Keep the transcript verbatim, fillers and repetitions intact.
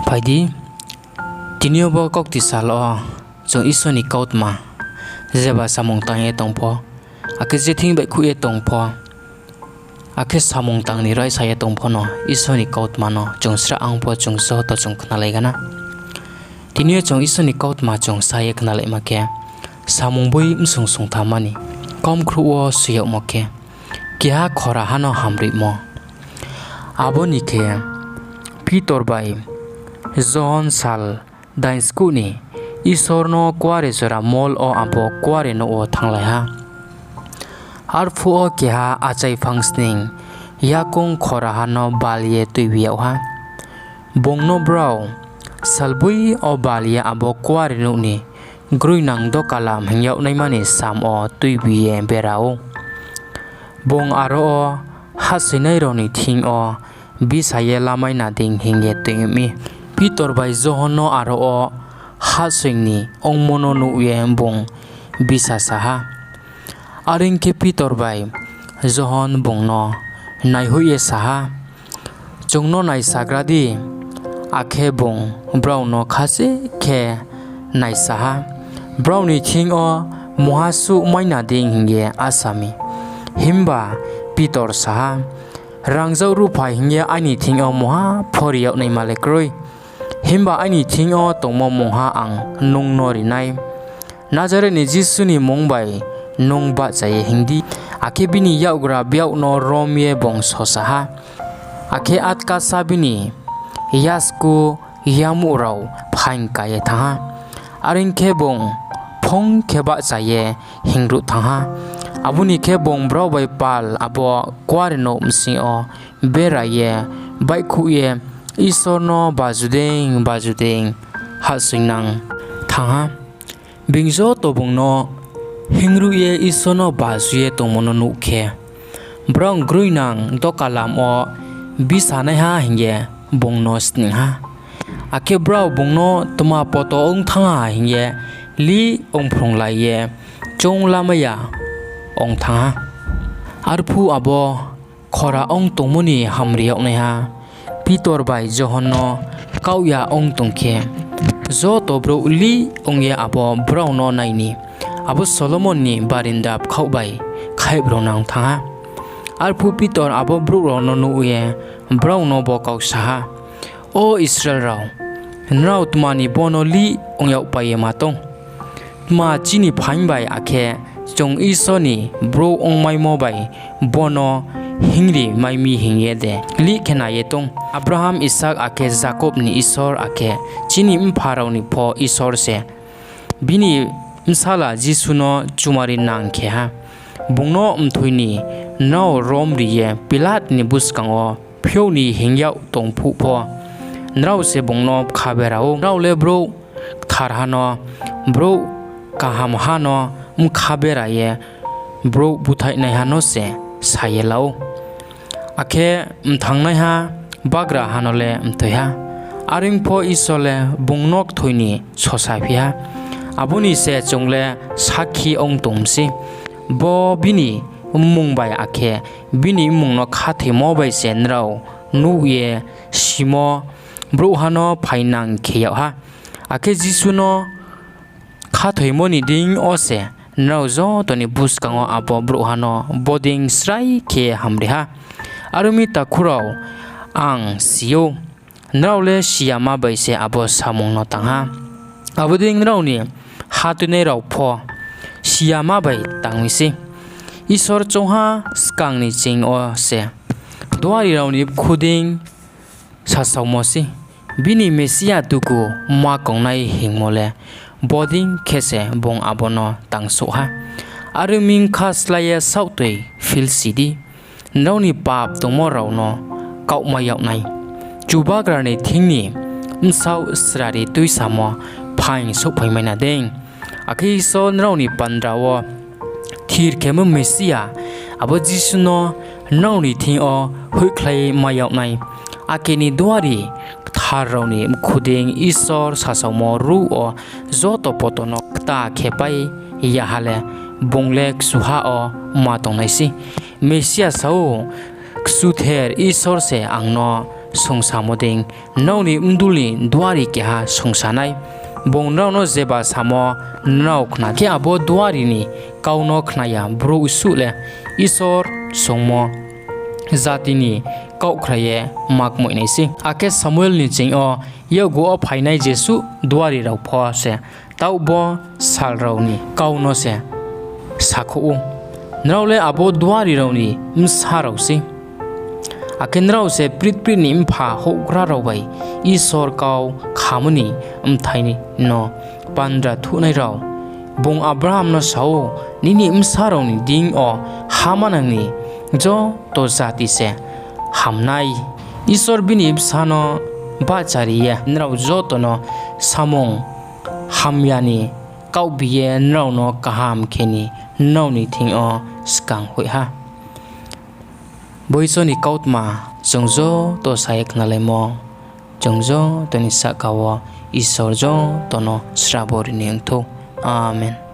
Phai di, tini yo bo kaukti sal wo chung Isor ni kautma jeba samung tang ye tong pho, akhe je thing baihkhouh ye tong pho, akhe samung tang ni raisa ye tong pho no Isor ni kautma no chung srahha pho chung joto chung khnalai gana. Tini yo chung Isor ni kautma chung sa ye khnalaima khe, Samung boi bsung sungthamma ni kaumkhrouh wo soi yagmo khe, keha khoraha no hamrimo. Abo ni khe, Pitor bai Johon sal daingskuh ni Isor no kuare jora mol wo abo kuarenouh wo thannglai ha. Arphuh wo keha achaiphang sning yakoung khoraha no bal ye tuibi yag ha. Bung no brao salboi wo bal ye abo kuarenouh ni groinang dokalam hing yag naima ni sam wo tuibi ye bera ou. Bung aro wo hahsoingnai rao ni thing yo bisa ye lamai na dei hing ye toing mi. Pitor bai Johon no aro wo hahsoing ni ongmo no nuh ye bung bisa sa ha. Are ong khe, Pitor bai Johon bung no naihoih ye sa ha, Chung no naisagra di. Akhe bung brao no khase khe naisa ha, brao ni thing yo mungha suh mai na dei hing ye asa mi. Himba Pitor sa ha, Rangzag ruhphai hing ye aini thing yo mungha pho ri yag naima le kroi. Himba aini thing yo tongmo mungha ang nung no ri nai. Nazareth ni Jisu ni mmung bai nung bahcha ye hing di. Akhe bini yakgra byak no rom ye bung sosa ha. Akhe atkasa bini yasku yamuh rao phaing ka ye thanng ha. Are ong khe, bung phong khe bahcha ye hinngruh thanng ha. Abo ni khe, bung brao bai pal abo kuarenouh bsing yo bera ye, baihkhouh ye, Isor no baju dei baju dei hahsoingnang thanng ha. Being joto bung no hinngruh ye Isor no baju ye tongmo no nuh khe, brao groinang dokalam wo bisanaiha hing ye bung no sning ha. Akhe brao bung no tma poto ong thanng ha hing ye lih ongphrunglai ye choung lamai ya ong thanng ha. Arphuh abo khora ong tongmo ni hamri yagnaiha Pitor bai Johon no kaoh ya ong tong khe, joto brouh lih ong ye abo brao no nai ni, abo Solomon ni barinda bkhaoh bai khaihbronang thanng ha. Arphuh Pitor abo brouh rao no nuh ye brao no bo kau sa ha, O Israel rao, nrao tma ni bo no lih ong yagpai ye ma tong? Tma chini phaing bai akhe chung Isor ni brouh ongmaimo bai bo no hinngri mai mi hing ye de lih khe nai ye tong? Abraham, Isak akhe Jakob ni Isor akhe chini mpha rao ni pho Isor se bini bsala Jisu no chumari nang khe ha. Bung no mthoi ni nrao rom ri ye Pilat ni buskang wo phiouh ni hing yag tong phuh pho, nrao se bung no bkha bera ou. Nrao le brouh ktharha no, brouh kahamha no bkha bera ye brouh búthaihnaiha no se sa ye la ou, akhe mthangnaiha bagraha no le mthoi ha. Are ong pho Isor le bung no kthoi ni sosaphi ha. Abo ni se chung le sakhi ong tong mi sei. Bo bini mmung bai akhe bini mmung no khathoimo bai se nrao nuh ye simo brouhha no phainang khe yag ha. Akhe Jisu no khathoimo ni deing yo se nrao joto ni buskang wo abo brouhha no bodei srai khe hamri ha. Are ong mi, takhu rao, ang si ou, nrao le si yama bai se abo samung no tang ha. Abo dei nrao ni hatuinai rao pho si yama bai tang mi sei. Isor choungha skang ni ching yo se duari rao ni bkhu dei sasaomo sei. Bini Mesia dugu ma kongnai hingmo le bodei khe se bung abo no tangsouh ha. Are ong mi, bkha slái ye saohtoi philsi di, nrao ni pap tongmo rao no kaohmai yag nai. Chubagra ni thing ni bsaoh srari tuisamo phaing souhphaimai na dei. Akhe Isor nrao ni bandra wo thir khemo Mesia, abo Jisu no nrao ni thing yo hoihkhlai mai yag nai. Ake ni duari kthar rao ni bkhu dei Isor sasaomo ruh wo joto poto no kta khe pai ya ha le, bung le kchuha wo ma tongnai sei. Mesia sa ou, Kchuther Isor se ang no sungsamo dei, nrao ni bdul ni duari keha sungsa nai. Bung nrao no jeba samo nrao khna khe, abo duari ni kau no khna ya brouh suh le Isor songmo jati ni kaohkhrai ye ma kmoih nai sei. Akhe Samuel ni nching yo yakgu wo phainai jesuh duari rao pho se taoh bo sal rao ni kau no se sakhouh ou. Nrao le abo duari rao ni bsa rao sei. Akhe nrao se prithibi ni mpha houhgra rao bai Isor kau khamo ni bthai no bandra thuhnai rao. Bung Abraham no sa ou, ‘Nini bsa rao ni deing yo ha manang ni joto jati se ham nai.’ Isor bini bsa no bahchari ye nrao joto no samung hamya ni kaohbi ye nrao no kaham khe ni nrao ni thing yo skang hoih ha. Bo Isor ni kautma chung joto sa ye khnalaimo, chung joto ni sahka wo Isor joto no srabo ri ni ong thou. Amen.